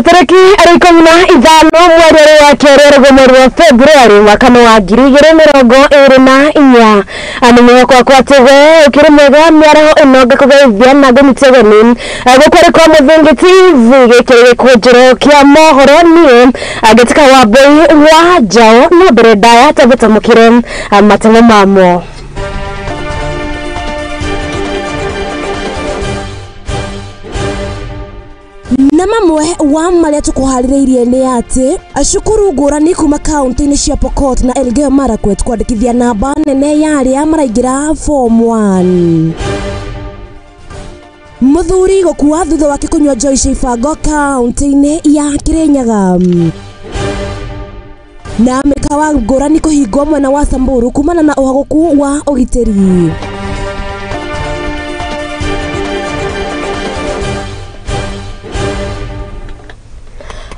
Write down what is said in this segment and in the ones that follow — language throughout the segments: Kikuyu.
Tarĩki arĩ 15 mweri wa kerĩ mweri wa Februari mwaka wa 2024. Nĩ mwĩhoko wakwa atĩ we ũkĩrĩ mwega mĩaraho ĩno ngakũgeithia na ngũnyite ũgeni gũkũ arĩ kwa Mũthingi TV. Gĩkĩ gĩkũnjĩro kĩa mohoro, niĩ ngĩtuĩka Wambui wa Njaũ. No mbere ndaya twambe twamũkĩre matemo mamo. Na mamwe wa marĩa tũkũharĩrĩirie nĩ atĩ cukuru ngũrani kuma kaunti-inĩ cia Pokot na Elgeyo Marakwet kwandĩkithia namba nene ya arĩa maraingĩra form 1. Mũthuri gũkua thutha wake kũnyua njohi cia ibango kaunti-inĩ ya Kirinyaga. Na mĩkawa ngũrani kũhingwo mwena wa Samburu kumana na ũhagũku wa ũgitĩri.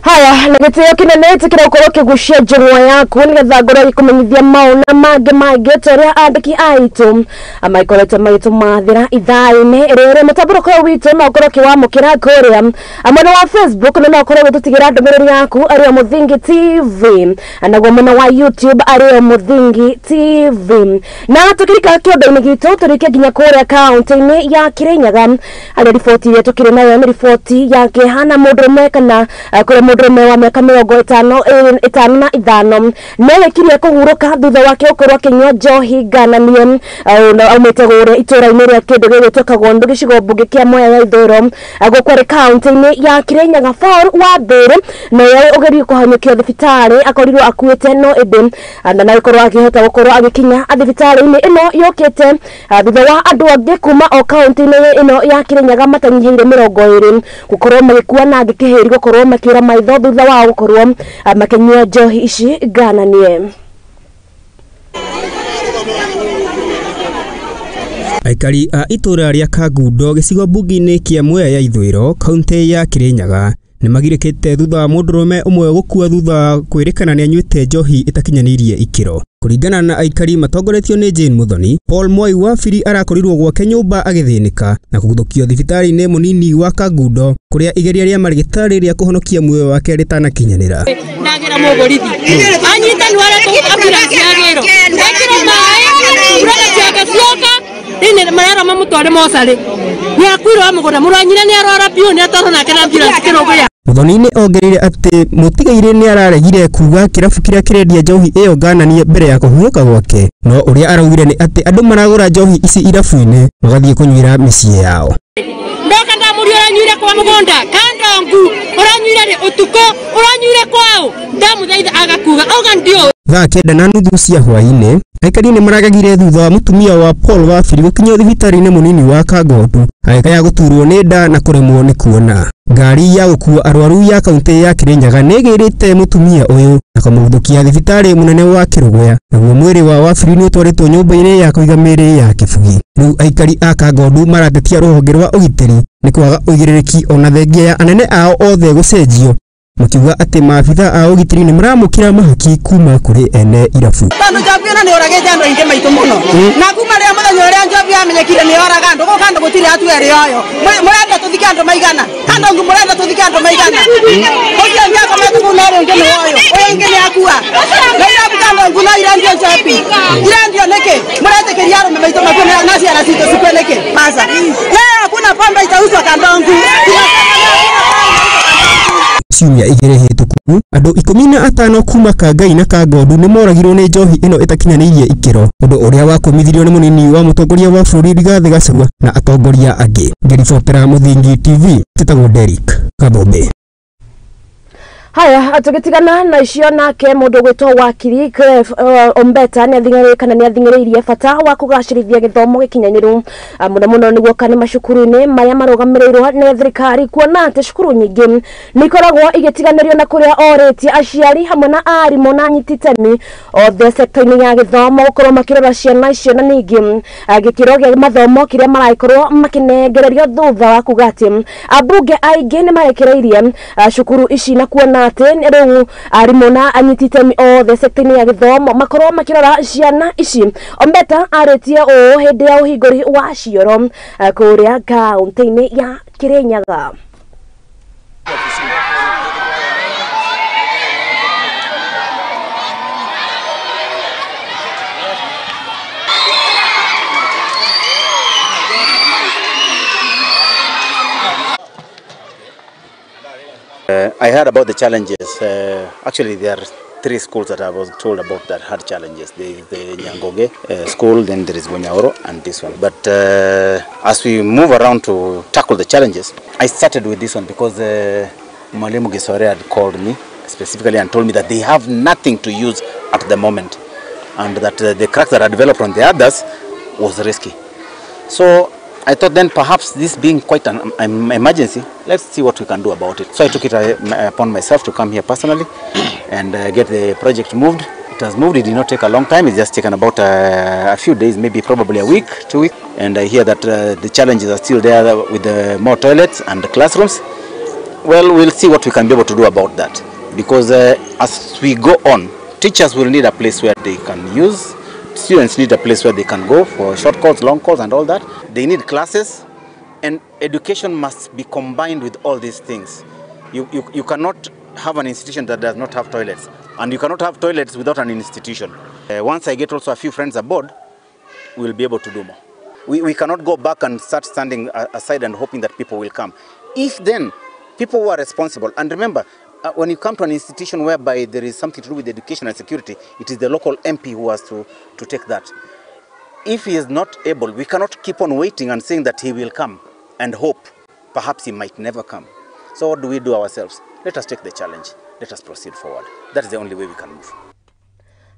Haya, na gĩtĩo kĩnene ĩtĩkĩra gũkorwo ũkĩgucia njũng'wa yaku nĩgetha ngorwo ngĩkũmenyithia maũndũ mangĩ mangĩ ta ũrĩa andĩki aitũ maikoretwo magĩtũmathĩra ithaa-inĩ rĩrĩ. Mũtambũrũko ũyũ witũ no ũkorwo ũkĩwamũkĩra kũrĩa mwena wa Facebook, na no ũkorwo ũgĩtũtigĩra ndũmĩrĩri yaku arĩ o Mũthingi TV, naguo mwena wa YouTube arĩ o Mũthingi TV. Na tũkĩrika kĩondo-inĩ gitũ tũrĩke nginya kũrĩa kaunti-inĩ ya Kirinyaga, harĩa riboti ĩrĩa tũkĩrĩ nayo nĩ riboti ya kĩeha na mũndũrũme kana kũrĩa mũndũrũme wa mĩaka 55 nĩarĩkirie kũhurũka thutha wake gũkorwo akĩnyua njohi ngananie aumĩte kũrĩa itũra-inĩ rĩa kĩndũ gĩgwĩtwo Kagondu gĩcigo mbunge kĩa Mwea ya Ithũĩro gũkũ arĩ kaunti-inĩ ya Kirinyaga. Paul Wambĩrĩ nowe ũgerio kũhanyũkio thibitarĩ akorirwo akuĩte, no ĩndĩ ndanagĩkorwo akĩhota gũkorwo agĩkinya thibitarĩ-inĩ ĩno yũkĩte thutha wa andũ angĩ kuma o kaunti-inĩ ĩno ya Kirinyaga matanyihĩire 20 gũkorwo magĩkua na angĩ kĩhĩri gũkorwo makĩũra maitho thutha wao gũkorwo makĩnyua njohi ici ngananie. Aikari a itũra rĩa Kangundo gĩcigo mbunge-inĩ kĩa Mwea ya Ithũĩro kaunti ya Kirinyaga nĩ magirĩkĩte thutha wa mũndũrũme ũmwe gũkua thutha wa kwĩrĩkana nĩ anyuĩte njohi ĩtakinyanĩirie ikĩro. Kũringana na aikari matongoretio nĩ Jane Muthoni, Paul Mwai Wabiri arakorirwo gwake nyũmba agĩthĩnĩka na kũguthũkio thibitarĩ-inĩ mũnini wa Kangundo kũrĩa igeria rĩa marigĩtarĩ rĩa kũhonokia muoyo wake rĩtanakinyanĩra. Ndagĩra mũborithi anyitani arĩa ambulance yagĩrwo ekĩrwo maĩ mbura ciake cioka rĩu marera mamũtware mocarĩ nĩ akuirwo amũgũnda mũrũ wa nyina nĩ arwara biũ nĩ atwarwo nake na ambulance kĩrũgũya. Muthoni nĩ ongereire atĩ mũtigairĩ nĩ araregire kuga kĩrabu kĩrĩa kĩrendia njohi ĩyo ngananie mbere ya kũhurũka gwake, no ũrĩa araugire nĩ atĩ andũ maragũra njohi ici irabu-inĩ magathiĩ kũnyuĩra mĩciĩ yao. Ndoka ndamũria ũranyuire kwa mũgũnda kandongu ũranyuire rĩ ũtukũ ũranyuire kwao ndamũthaitha agakuga auga ndio. Thaa 9:30 cia hwaĩ-inĩ aikari nĩ maragegire thutha wa mũtumia wa Paul Wabiri gũkinyio thibitarĩ-inĩ mũnini wa Kangondu agĩkaya gũturwo nĩ nda na kũremwo nĩ kuona. Ngari ya gũkua arwaru ya kaunti ya Kirinyaga nĩ ĩgĩrĩte mũtumia ũyũ na kũmũguthũkia thibitarĩ mũnene wa Kĩrũgũya, naguo mwĩrĩ wa Wabiri nĩ ũtwarĩtwo nyũmba-inĩ ya kũiga mĩĩrĩ ya Kĩbugi. Rĩu aikari a Kangondu maratetia rũhonge rwa ũgitĩri nĩ kwaga ũigĩrĩrĩki ona thengia ya anene ao othe gũcenjio, makiuga atĩ maabitha a ũgitĩri nĩ maramũkĩra mahaki kuma kũrĩ ene irabu. Tondũ njohi ĩno nĩ ũragĩte andũ aingĩ maitũ mũno, na kuma rĩrĩa mũthenya ũrĩa njohi yamenyekire nĩ yoraga andũ gũkũ andũ gũtirĩ hatua ĩrĩ yoyo. Mũrenda tũthike andũ maigana kandongu, mũrenda tũthike andũ maigana ũcio ũngĩ akomete kũu na ũrĩa ũngĩ nĩ woyo ũyũ ũngĩ nĩ akua na irabu kandongu no irendio njohi irendio nĩkĩ? Mũretĩkĩria arũme maitũ makue na ciana citũ cikue nĩkĩ? Aca, leo hakuna pombe itauzwa Kandongu. Ciumia 2 hĩtũku andũ 15 kuma Kangai na Kangondu nĩ moragirwo nĩ njohi ĩno ĩtakinyanĩirie ikĩro, ũndũ ũrĩa wakũmithirio nĩ mũnini wa mũtongoria wa bũrũri Rigathĩ Gachagua na atongoria angĩ. Ngĩribotera Mũthingi TV, njĩtagwo Derrick Kathũmbĩ. Haya, tũgĩtigana na icio nake mũndũ ũgwĩtwo wakiri Cliff Ombeta nĩ athing'ĩrĩirie kana nĩ athing'ĩrĩirie bata wa kũgacĩrithia gĩthomo gĩkinyanĩru mũno mũno nĩguo kana macukuru-inĩ marĩa marũgamĩrĩirwo nĩ thirikari, kuona atĩ cukuru nyingĩ nĩ ikoragwo igĩtiganĩrio na kũrĩa orĩtie aciari hamwe na arimũ na anyiti itemi othe sekta-inĩ ya gĩthomo gũkorwo makĩrora ciana icio na ningĩ gĩkĩro gĩa mathomo kĩrĩa maragĩkorwo makĩnengererio thutha wa kuga atĩ ambunge aingĩ nĩ marekereirie cukuru ici na kuona atĩ rĩu arimũ na anyiti itemi othe sekta-inĩ ya gĩthomo makorwo makĩrora ciana ici. Ombeta arĩtie ũũ hĩndĩ ya ũhingũri wa cioro kũrĩa kaunti-inĩ ya Kirinyaga. heard about the challenges. Actually, there are three schools that I was told about that had challenges. There is the Nyangoge school, then there is Bonyaoro, and this one. But as we move around to tackle the challenges, I started with this one because Mwalimu Gisore had called me specifically and told me that they have nothing to use at the moment, and that the cracks that had developed on the others was risky. So I thought then perhaps this being quite an emergency, let's see what we can do about it. So I took it upon myself to come here personally and get the project moved. It has moved. It did not take a long time. It's just taken about a few days, maybe probably a week, 2 weeks. And I hear that the challenges are still there with the more toilets and the classrooms. Well, we'll see what we can be able to do about that. Because as we go on, teachers will need a place where they can use. Students need a place where they can go for short calls, long calls and all that. They need classes, and education must be combined with all these things. You cannot have an institution that does not have toilets, and you cannot have toilets without an institution. Once I get also a few friends aboard, we'll be able to do more. We cannot go back and start standing aside and hoping that people will come. If then people who are responsible, and remember, when you come to an institution whereby there is something to do with education and security, it is the local MP who has to take that. If he is not able, we cannot keep on waiting and saying that he will come and hope. Perhaps he might never come. So what do we do ourselves? Let us take the challenge. Let us proceed forward. That is the only way we can move.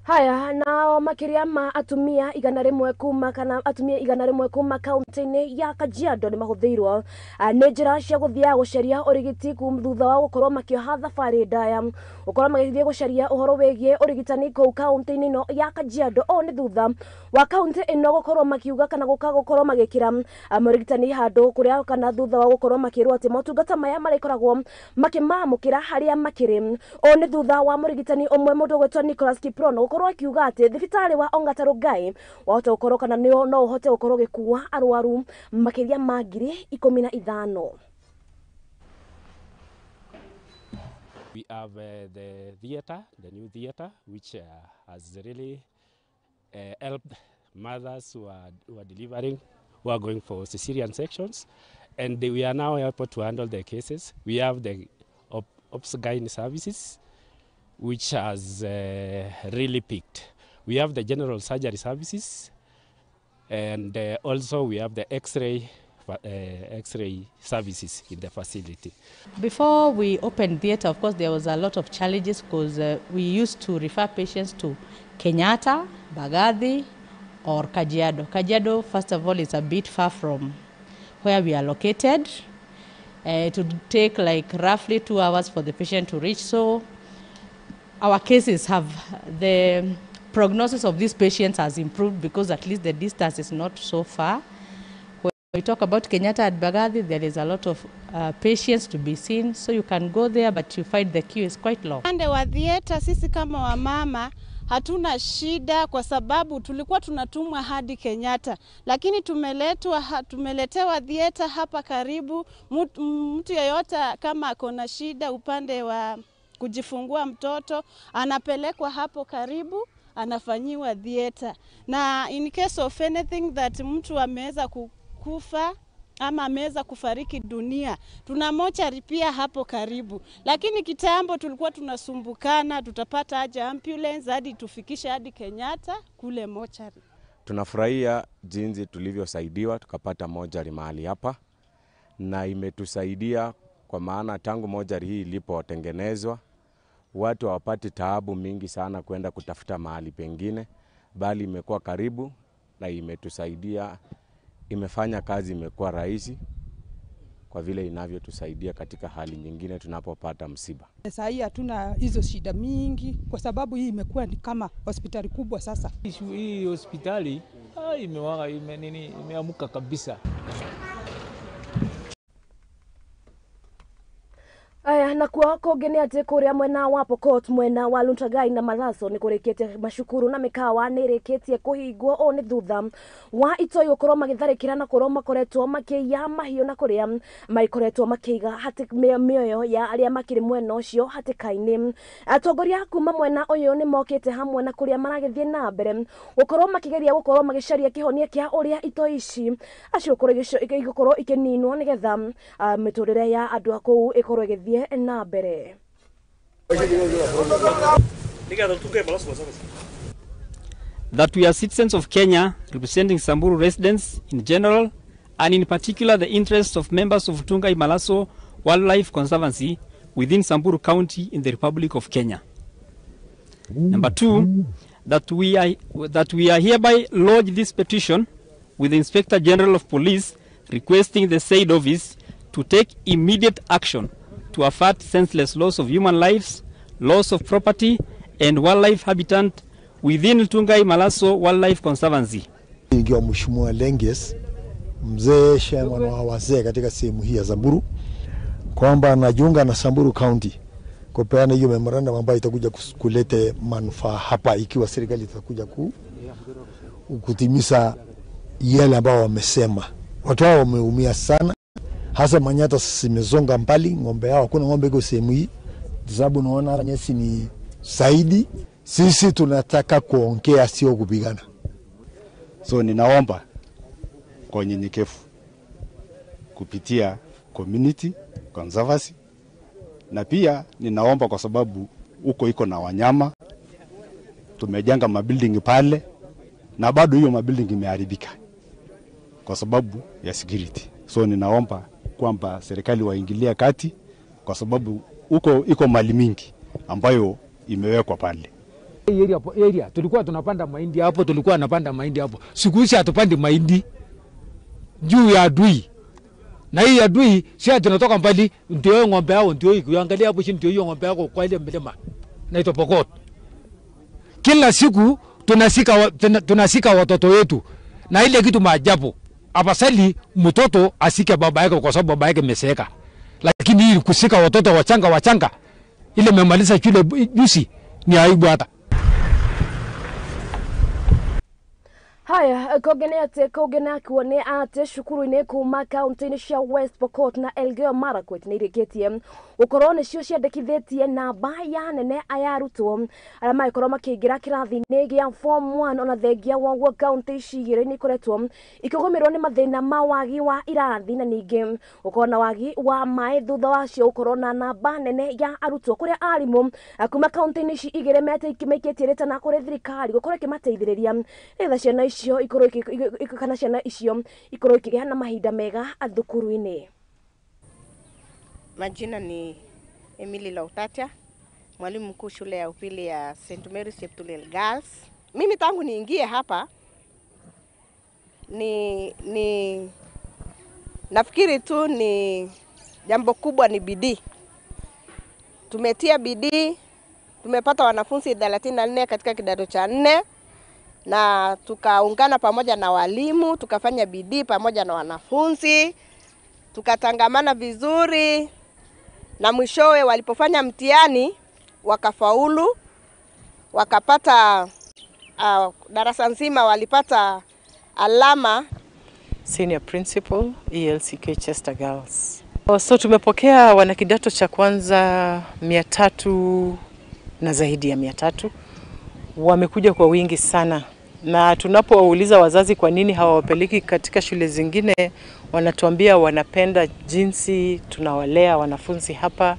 Haya nao makiria ma atumia 100 kuma kana atumia 100 kuma kaunti-inĩ ya Kajiado nĩ mahũthĩirwo nĩ njĩra cia gũthiaga gũcaria ũrigiti thutha wa gũkorwo makĩoha thabarĩ ndaya gũkorwo magĩthiĩ gũcaria ũhoro wĩgiĩ ũrigitani kũu kaunti-inĩ ĩno ya Kajiado. Ũũ nĩ thutha wa kaunti ĩno gũkorwo makiuga kana gũka gũkorwo magĩkĩra morigitani handũ kũrĩa kana thutha wa gũkorwo makĩrwo atĩ motungata maya marĩkoragwo makĩmamũkĩra harĩa makĩrĩ. Ũũ nĩ thutha wa mũrigitani ũmwe mũndũ ũgwĩtwo Nicholas Kiprono gũkorwo akiuga atĩ thibitarĩ wa Ongata Rongai wahota gũkorwo kana no ũhote gũkorwo gĩkua arwaru makĩria ma 15,000. We have the theater, the new theater, which has really helped mothers who are delivering, who are going for cesarean sections, and we are now able to handle the cases. We have the obs-gyn services, which has really peaked. We have the general surgery services, and also we have the X-ray services in the facility. Before we opened theater, of course, there was a lot of challenges because we used to refer patients to Kenyatta, Bagathi, or Kajiado. Kajiado, first of all, is a bit far from where we are located. It would take like roughly 2 hours for the patient to reach. So our cases have, the prognosis of these patients has improved because at least the distance is not so far. When we talk about Kenyatta at Bagathi, there is a lot of patients to be seen, so you can go there, but you find the queue is quite long. Upande wa theater, sisi kama wamama hatuna shida kwa sababu tulikuwa tunatumwa hadi Kenyatta, lakini tumeletewa theater hapa karibu. Mtu yeyote kama akona shida upande wa kujifungua mtoto anapelekwa hapo karibu, anafanyiwa theater. Na in case of anything that mtu ameweza kufa ama ameweza kufariki dunia, tuna mochari pia hapo karibu. Lakini kitambo tulikuwa tunasumbukana, tutapata aje ambulance hadi tufikishe hadi Kenyatta kule mochari. Tunafurahia jinsi tulivyosaidiwa tukapata mochari mahali hapa, na imetusaidia kwa maana tangu mochari hii ilipotengenezwa watu hawapati taabu mingi sana kwenda kutafuta mahali pengine, bali imekuwa karibu na imetusaidia, imefanya kazi imekuwa rahisi kwa vile inavyotusaidia katika hali nyingine tunapopata msiba. Sasa hii hatuna hizo shida mingi kwa sababu hii imekuwa ni kama hospitali kubwa sasa. Hii hospitali imeamuka kabisa. Aya, na kwa kũngĩ nĩ atĩ kũrĩa mwena wa Pokot mwena wa Luntagai na Malaso nĩ kũrĩkĩtie macukuru na mĩkawa nĩ ĩrĩkĩtie kũhingwo. Ũũ nĩ thutha wa itoi gũkorwo magĩtharĩkĩra na kũrwo makoretwo makĩiya mahiũ na kũrĩa makoretwo makĩiga mĩoyo ya arĩa makĩrĩ mwena ũcio hatĩka-inĩ. Atongoria kuma mwena ũyũ nĩ mokĩte hamwe na kũrĩa maragĩthiĩ na mbere gũkorwo makĩgeria gũkorwo magĩcaria kĩhonia kĩa ũrĩa itoi ici acio igũkorwo ikĩninwo nĩgetha mĩtũrĩre ya andũ a kũu ĩkorwo ĩgĩthiĩ na mbere. That we are citizens of Kenya representing Samburu residents in general and in particular the interests of members of Tungai Malaso Wildlife Conservancy within Samburu County in the Republic of Kenya. Number two, that we are hereby lodge this petition with the Inspector General of Police requesting the said office to take immediate action to avert senseless loss of human lives, loss of property and wildlife habitat within Tungai Malaso Wildlife Conservancy. Ingiwa Mheshimiwa Lenges, mzee chairman wa wazee katika sehemu hii ya Samburu, kwamba anajiunga na Samburu County kupeana hiyo memorandum ambayo itakuja kulete manufaa hapa ikiwa serikali itakuja kutimiza yale ambao wamesema. Watu hao wameumia sana, hasa manyata zimezonga mbali, ng'ombe yao, hakuna ng'ombe iko sehemu hii, sababu naona nyasi ni zaidi. Sisi tunataka kuongea, sio kupigana. So ninaomba kwa unyenyekevu kupitia community conservancy, na pia ninaomba kwa sababu huko iko na wanyama, tumejenga mabuilding pale na bado hiyo mabuilding imeharibika kwa sababu ya security. So ninaomba kwamba serikali waingilie kati kwa sababu huko iko mali mingi ambayo imewekwa pale. Area tulikuwa tunapanda mahindi hapo, tulikuwa tunapanda mahindi hapo. Siku hizi hatupandi mahindi juu ya adui. Na hii adui si tunatoka mbali, ndio ng'ombe yao ndio hii. Uangalia hapo chini ndio hiyo ng'ombe yako kwa ile mlima. Naitwa Pokot. Kila siku tunasika watoto wetu. Na ile kitu maajabu. Afadhali mtoto asike baba yake kwa sababu baba yake ameseeka. Lakini hii kusika watoto wachanga ile memaliza shule juzi ni aibu hata. Haya, kogene kuone ate cukuru-inĩ kuma kaunti-inĩ cia West Pokot na Elgeyo Marakwet nĩ irĩkĩtie gũkorwo nĩcio ciandĩkithĩtie namba ya nene ya arutwo arĩa magĩkorwo makĩingĩra kĩrathi-inĩ gĩa form 1. Ona thengia wa ũguo kaunti ici igĩrĩ nĩ ikoretwo ikĩgũmĩrwo nĩ mathĩna ma wagi wa irathi na ningĩ gũkorwo na wagi wa maĩ thutha wacio gũkorwo na namba nene ya arutwo kũrĩa arimũ kuma kaunti-inĩ ici igĩrĩ maikĩtie rĩtana kũrĩ thirikari gũkorwo ĩkĩmateithĩrĩria nĩgetha ciana icio ikorwo kana ciana icio ikorwo ikigĩa na mahinda mega thukuru-inĩ. Majina ni Emily Lautatia, mwalimu mkuu shule ya upili ya St. Mary's Cheptulel Girls. Mimi tangu niingie hapa ni nafikiri tu ni jambo kubwa ni bidii. Tumetia bidii, tumepata wanafunzi 34 katika kidato cha 4 na tukaungana pamoja na walimu, tukafanya bidii pamoja na wanafunzi, tukatangamana vizuri, na mwishowe walipofanya mtihani wakafaulu, wakapata darasa nzima walipata alama. Senior Principal ELCK Chester Girls. So tumepokea wanakidato cha kwanza 300 na zaidi ya 300. Wamekuja kwa wingi sana, na tunapowauliza wazazi kwa nini hawawapeleki katika shule zingine, wanatuambia wanapenda jinsi tunawalea wanafunzi hapa,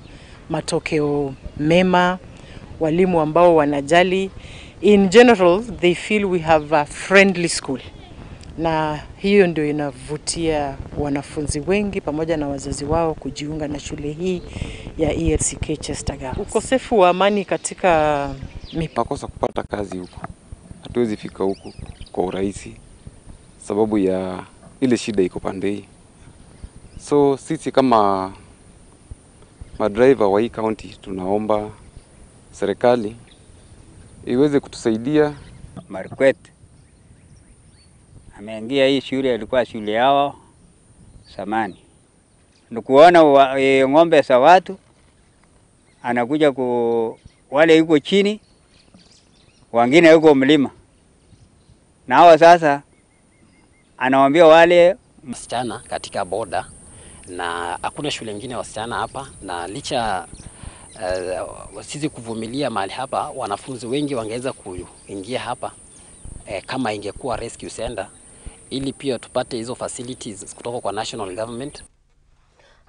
matokeo mema, walimu ambao wanajali. In general, they feel we have a friendly school. Na hiyo ndio inavutia wanafunzi wengi pamoja na wazazi wao kujiunga na shule hii ya ELCK Chester Girls. Ukosefu wa amani katika makosa kupata kazi huku, hatuwezi fika huku kwa urahisi sababu ya ile shida iko pande hii. So sisi kama madriver wa hii county tunaomba serikali iweze kutusaidia. Marakwet ameingia hii shule, ilikuwa shule yao zamani. Nikuona ng'ombe za watu anakuja ku wale yuko chini, wengine yuko mlima. Na hawa sasa anawaambia wale wasichana katika boda, na hakuna shule nyingine wasichana hapa, na licha sisi kuvumilia mahali hapa, wanafunzi wengi wangeweza kuingia hapa kama ingekuwa rescue center, ili pia tupate hizo facilities kutoka kwa national government.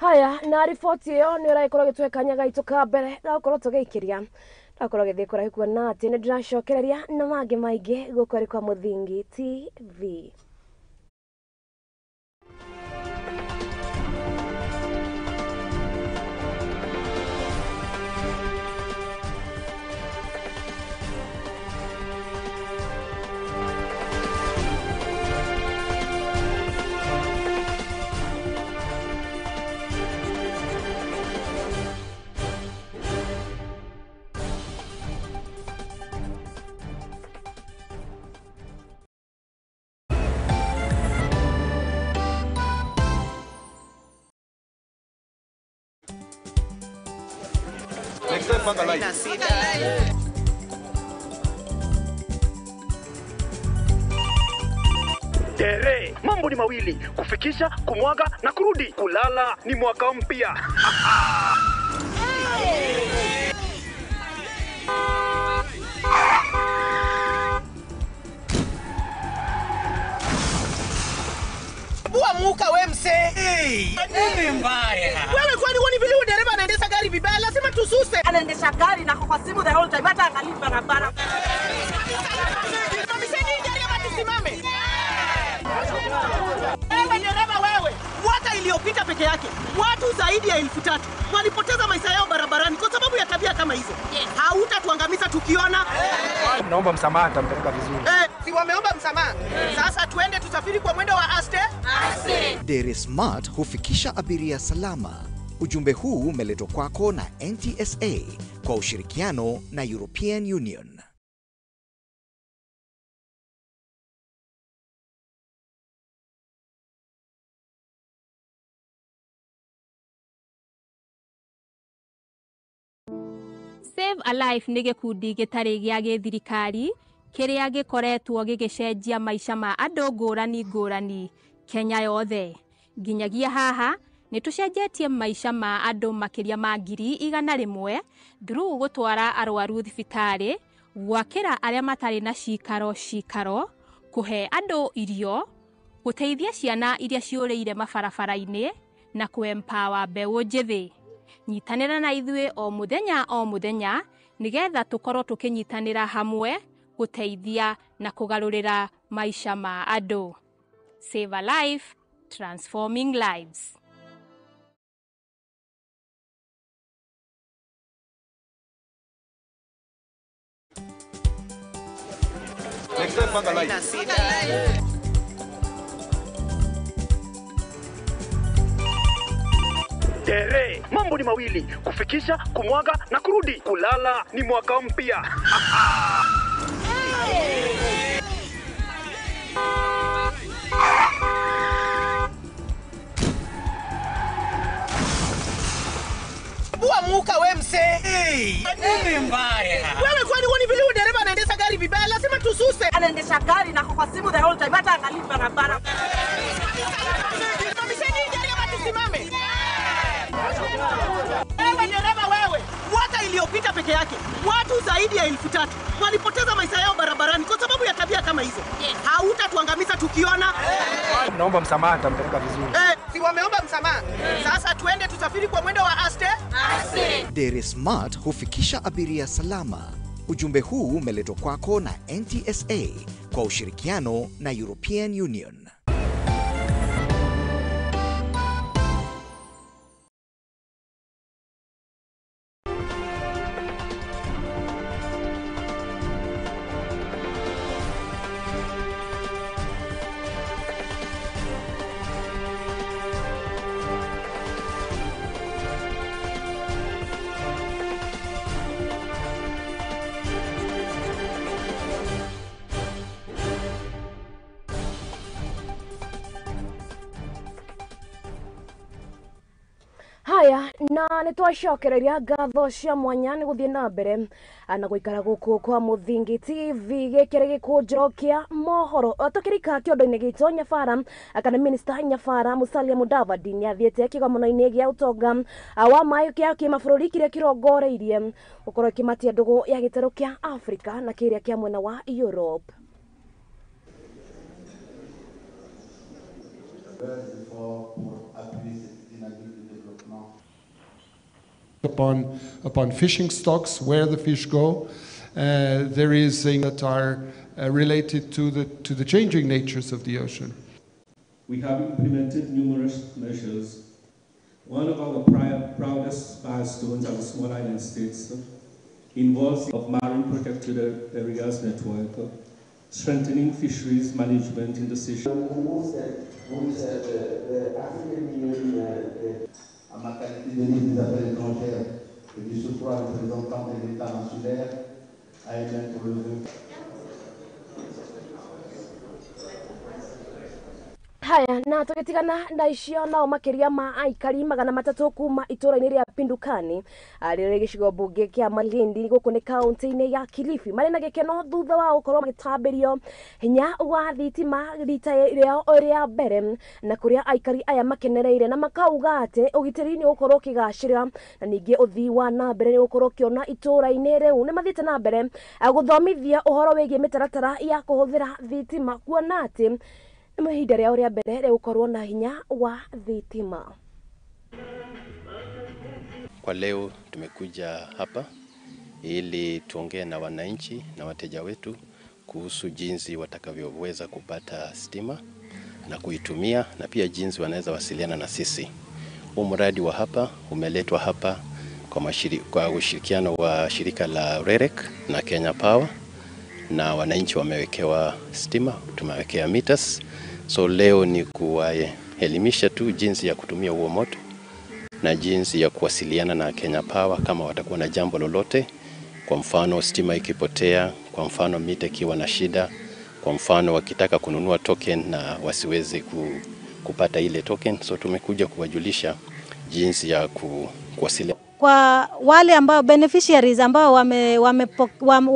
Haya na riboti ĩyo nĩ ũragĩkorwo gĩtwe kanya gaitũ ka mbere na gũkorwo tũgĩikĩria akorwo gĩthiĩ kũraihu kuona atĩ nĩ ndĩracokereria na mangĩ maingĩ gũkũ arĩ kwa Mũthingi TV. Tere, mambo ni mawili, kufikisha, kumwaga na kurudi. Kulala ni mwaka mpya. Bua muka we mse. Hey, nini mbaya? Wewe kwani huoni vile dereva anaendesha gari vibaya? Lazima tususe. Anaendesha gari na kwa simu the whole time, hata angalii barabara. Simamisheni gari ama tusimame. Wewe dereva wewe, mwaka iliyopita peke yake watu zaidi ya 3000 walipoteza maisha yao barabarani kwa sababu ya tabia kama hizo. Hautatuangamiza tukiona. Naomba msamaha, nitampeleka vizuri. Si wameomba msamaha. Sasa tuende tusafiri kwa mwendo wa aste. Dere Smart hufikisha abiria salama. Ujumbe huu umeletwa kwako na NTSA kwa ushirikiano na European Union. Save a Life nĩ gĩkundi gĩtarĩ gĩa gĩthirikari kĩrĩa gĩkoretwo gĩgĩcenjia maica ma andũ ngũrani ngũrani Kenya yothe. Nginyagia haha nĩ tũcenjetie maica ma andũ makĩria ma 100,000 through gũtwara arwaru thibitarĩ, gwakĩra arĩa matarĩ na cikaro cikaro, kũhe andũ irio, gũteithia ciana iria ciũrĩire mabarabara-inĩ na kũ-empower mbeũ njĩthĩ. Nyitanĩra na ithuĩ o mũthenya nĩgetha tũkorwo tũkĩnyitanĩra hamwe gũteithia na kũgarũrĩra maica ma andũ. Save a Life, transforming lives. Next time, panga line. Tere, mambo ni mawili, kufikisha, kumwaga na kurudi. Kulala ni mwaka mpya. Bua muka we mse. Hey, nini mbaya? Wewe kwani huoni vile dereva anaendesha gari vibaya? Lazima tususe. Anaendesha gari na kwa simu the whole time, hata angalii barabara. Simamisheni gari ama tusimame. Wewe dereva wewe, mwaka iliyopita peke yake watu zaidi ya 3000 walipoteza maisha yao barabarani kwa sababu ya tabia kama hizo. Hautatuangamiza tukiona. Naomba msamaha, nitampeleka vizuri. Si wameomba msamaha. Sasa tuende tusafiri kwa mwendo wa aste. Dere Smart hufikisha abiria salama. Ujumbe huu umeletwa kwako na NTSA kwa ushirikiano na European Union. Haya na nĩ twacokereria ngatho cia mwanya nĩ gũthiĩ na mbere na gũikara gũkũ kwa Mũthingi TV gĩkĩrĩ gĩkũnjĩro kĩa mohoro. Tũkĩrika kĩondo-inĩ gitũ, Nyabara kana Minister Nyabara Musalia Mudavadi nĩ athiĩte kĩgomano-inĩ gĩa ũtonga wa maĩ kĩa kĩmabũrũri kĩrĩa kĩrongoreirie gũkorwo kĩmatia ndũgũ ya gĩtarũ kĩa Afrika na kĩrĩa kĩa mwena wa Europe. Upon fishing stocks, where the fish go. There is things that are related to the changing natures of the ocean. We have implemented numerous measures. One of our proudest milestones as a small island states involves the Marine Protected Areas Network, strengthening fisheries management in the Seychelles. À ma qualité de ministre des Affaires étrangères et du surcroît représentant de l'État insulaire, à émettre le vœu. Haya, na tugitigana na icio nao makiria ma aikari 300 kuma itura-ini ria Pindukani rĩrĩ gĩcigo mbunge kĩa Malindi gũkũ nĩ kaunti-inĩ ya Kilifi marĩ na gĩkeno thutha wa gũkorwo magĩtambĩrio hinya wa thitima rita rĩao rĩa mbere, na kũrĩa aikari aya makenereire na makauga atĩ ũgitĩri nĩ ũgũkorwo ũkĩgacĩra na ningĩ ũthii wa na mbere nĩ ũgũkorwo ũkĩona itũra-inĩ rĩu. Nĩ mathiĩte na mbere gũthomithia ũhoro wĩgiĩ mĩtaratara ya kũhũthĩra thitima, kuona atĩ ihinda rĩao rĩa mbere rĩa gũkorwo na hinya wa thitima. Kwa leo tumekuja hapa ili tuongee na wananchi na wateja wetu kuhusu jinsi watakavyoweza kupata stima na kuitumia, na pia jinsi wanaweza wasiliana na sisi. Huu mradi wa hapa umeletwa hapa kwa ushirikiano wa shirika la REREC na Kenya Power, na wananchi wamewekewa stima, tumewekea meters. So leo ni kuwaelimisha tu jinsi ya kutumia huo moto na jinsi ya kuwasiliana na Kenya Power kama watakuwa na jambo lolote. Kwa mfano stima ikipotea, kwa mfano mita ikiwa na shida, kwa mfano wakitaka kununua token na wasiweze kupata ile token. So tumekuja kuwajulisha jinsi ya kuwasiliana. Kwa wale ambao beneficiaries ambao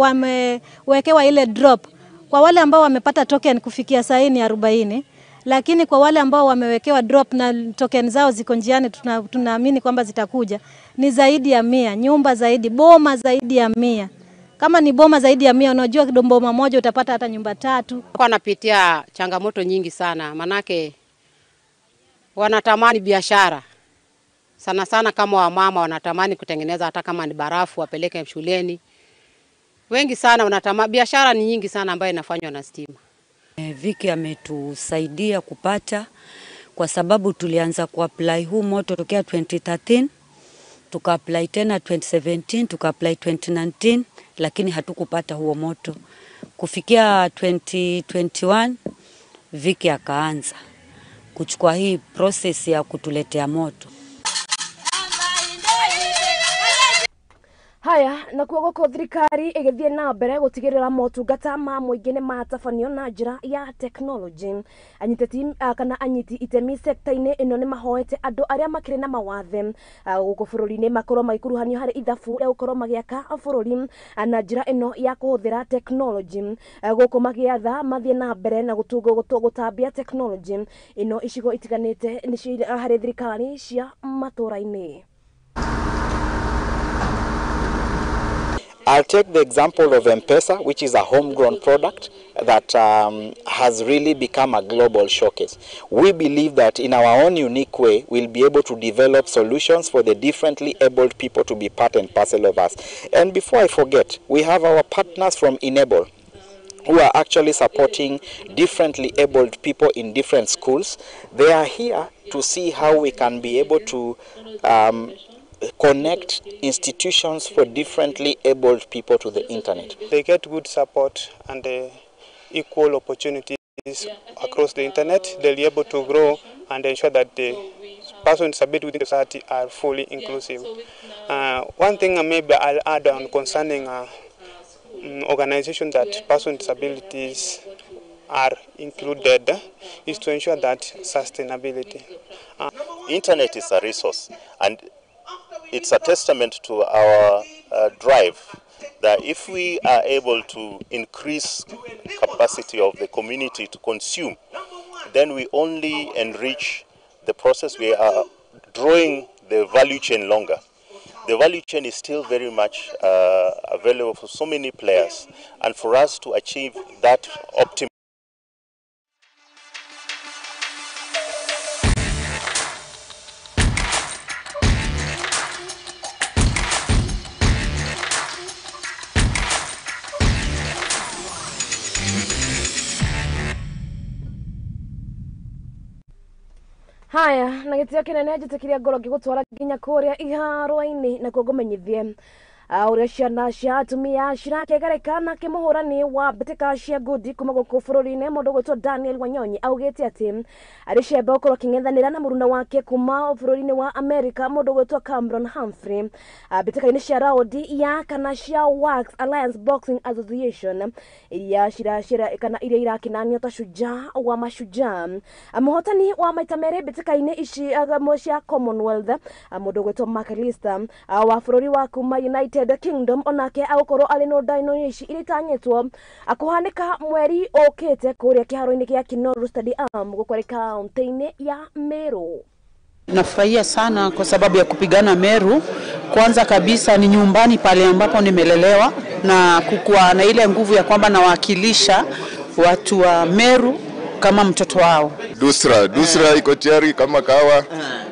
wamewekewa ile drop, kwa wale ambao wamepata token kufikia saa ni 40, lakini kwa wale ambao wamewekewa drop na token zao ziko njiani, tunaamini kwamba zitakuja, ni zaidi ya 100, nyumba zaidi, boma zaidi ya 100. Kama ni boma zaidi ya 100, unajua boma moja utapata hata nyumba 3. Wanapitia changamoto nyingi sana, manake wanatamani biashara. Sana sana kama wamama wanatamani kutengeneza hata kama ni barafu wapeleke shuleni. Wengi sana wanatamani, biashara ni nyingi sana ambayo inafanywa na stima. Viki ametusaidia kupata, kwa sababu tulianza kuapply huu moto tokea 2013, tuka-apply tena 2017, tuka-apply 2019, lakini hatukupata huo moto. Kufikia 2021 Viki akaanza kuchukua hii process ya kutuletea moto. Haya, na kuo gũkũ thirikari ĩgĩthiĩ na mbere gũtigĩrĩra motungata ma mũingĩ nĩ matabanio na njĩra ya tekinoronjĩ. Anyiteti kana anyiti itemi sekta-inĩ ĩno nĩ mahoete andũ arĩa makĩrĩ na mawathe gũkũ bũrũri-inĩ makorwo magĩkuruhanio harĩ ithabu rĩa gũkorwo magĩaka bũrũri na njĩra ĩno ya kũhũthĩra tekinoronjĩ, gũkũ magĩatha mathiĩ na mbere na gũtambia tekinoronjĩ ĩno icigo itiganĩte nĩcio harĩ thirikari cia matũra-inĩ. I'll take the example of M-Pesa, which is a homegrown product that has really become a global showcase. We believe that in our own unique way, we'll be able to develop solutions for the differently abled people to be part and parcel of us. And before I forget, we have our partners from Enable, who are actually supporting differently abled people in different schools. They are here to see how we can be able to connect institutions for differently abled people to the internet. They get good support and equal opportunities across the internet. They'll be able to grow and ensure that the persons with disability within society are fully inclusive. One thing maybe I'll add on concerning organization that persons with disabilities are included is to ensure that sustainability. Internet is a resource, and it's a testament to our drive that if we are able to increase capacity of the community to consume, then we only enrich the process. We are drawing the value chain longer. The value chain is still very much available for so many players, and for us to achieve that optimal Haya, na gĩtĩo kĩnene njĩtĩkĩria ngoro ngĩgũtwara nginya kũrĩa iharo-inĩ nakuo ngũmenyithie ũrĩa ciana cia atumia cirakegareka nake mũhũrani wa mbĩtĩka cia ngundi kuma gũkũ bũrũri-inĩ mũndũ ũgwĩtwo Daniel Wanyonyi augĩte atĩ arĩ cembe gũkorwo akĩng'ethanĩra na mũruna wake kuma bũrũri-inĩ wa America mũndũ ũgwĩtwo Cameron Humphrey mbĩtĩka-inĩ cia raundi ya kana cia Wax Alliance Boxing Association iria ciracira kana iria irakinanio ta shujaa wa mashujaa. Mũhotani wa maita merĩ mbĩtĩka-inĩ ici cia Commonwealth mũndũ ũgwĩtwo McAllister wa bũrũri wa kuma United Kingdom onake agũkorwo arĩ nũnda-inĩ ici iria itanyĩtwo kũhanĩka mweri ũkĩte kũrĩa kĩharo-inĩ gĩa Kinoru Stadium gũkũ kaunti-inĩ ya Meru. Nafurahia sana kwa sababu ya kupigana Meru. Kwanza kabisa ni nyumbani pale ambapo nimelelewa na kukuwa na ile nguvu ya kwamba nawakilisha watu wa Meru kama mtoto wao. Dusra iko tayari kama kawa,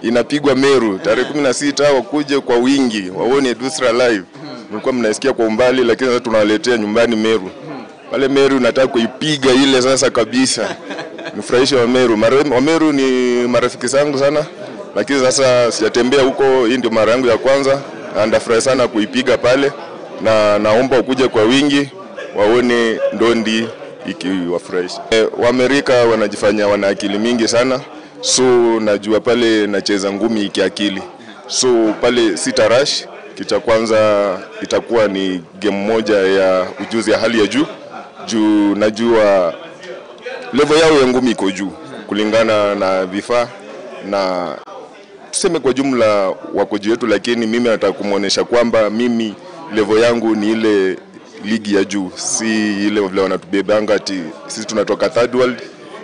inapigwa Meru tarehe 16, wakuje kwa wingi waone Dusra live. Mlikuwa mnasikia kwa umbali, lakini sasa tunawaletea nyumbani Meru. Pale Meru nataka kuipiga ile sasa kabisa. Nifurahishe wa Meru. Wa Meru ni marafiki zangu sana, lakini sasa sijatembea huko, hii ndio mara yangu ya kwanza. Na ndafurahi sana kuipiga pale, na naomba ukuje kwa wingi waone ndondi ikiwafurahisha. Waamerika wanajifanya wana akili mingi sana, so najua pale nacheza ngumi kiakili. So pale sitarash, kitu cha kwanza itakuwa ni game moja ya ujuzi ya hali ya juu. Juu najua level yao ya ngumi iko juu kulingana na vifaa na tuseme kwa jumla wako juu yetu, lakini mimi nataka kumuonesha kwamba mimi level yangu ni ile ligi ya juu, si ile vile wanatubebanga ati sisi tunatoka third world,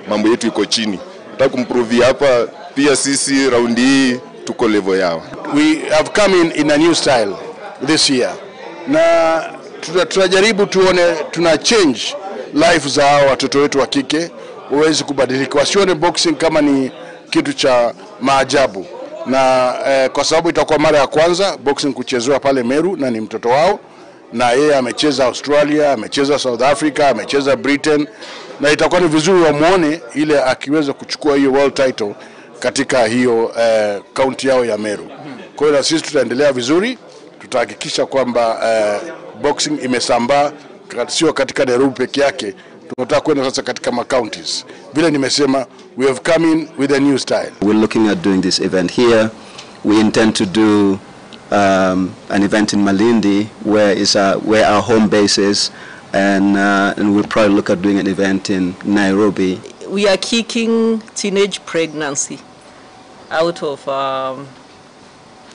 mambo yetu iko chini. Nataka kumprove hapa pia sisi raundi hii tuko level yao. We have come in a new style this year. Na tunajaribu tuone tuna change life za hawa watoto wetu wa kike waweze kubadilika, wasione boxing kama ni kitu cha maajabu. Na kwa sababu itakuwa mara ya kwanza boxing kuchezewa pale Meru na ni mtoto wao, na yeye amecheza Australia, amecheza South Africa, amecheza Britain, na itakuwa ni vizuri wamuone ile akiweza kuchukua hiyo world title katika hiyo county yao ya Meru. Kwa hiyo sisi tutaendelea vizuri, tutahakikisha kwamba boxing imesambaa sio katika Nairobi peke yake. Tunataka kwenda sasa katika ma counties. Vile nimesema, we have come in with a new style. We're looking at doing this event here. We intend to do an event in Malindi where our home base is, and we'll probably look at doing an event in Nairobi. We are kicking teenage pregnancy out of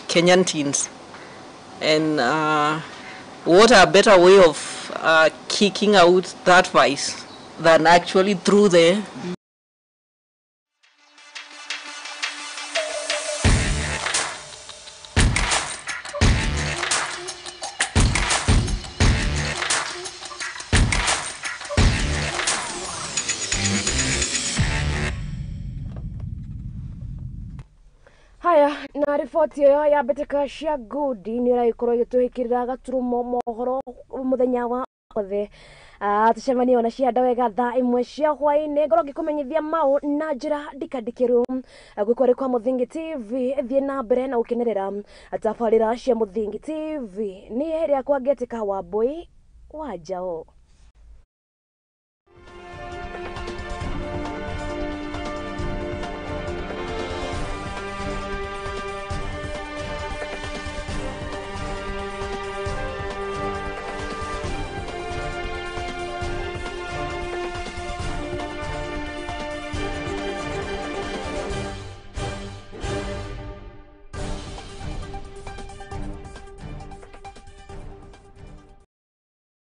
Kenyan teens, and what a better way of kicking out that vice than actually through the Haya, na riboti ĩyo ya mbĩtĩka cia ngundi nĩ ĩragĩkorwo ĩgĩtũhĩkĩrĩra gaturumo mohoro mũthenya wa othe. Tucemanie ona cia wega thaa 1 cia hwaĩ-inĩ, ngorwo ngĩkũmenyithia mau na njĩra ndikandikĩru. Gwĩkwo kwa Mũthingi TV, thiĩ na mbere na gũkenerera tabarĩra cia Mũthingi TV. Niĩ rĩakwa ngetĩka Wambui wa Njaũ.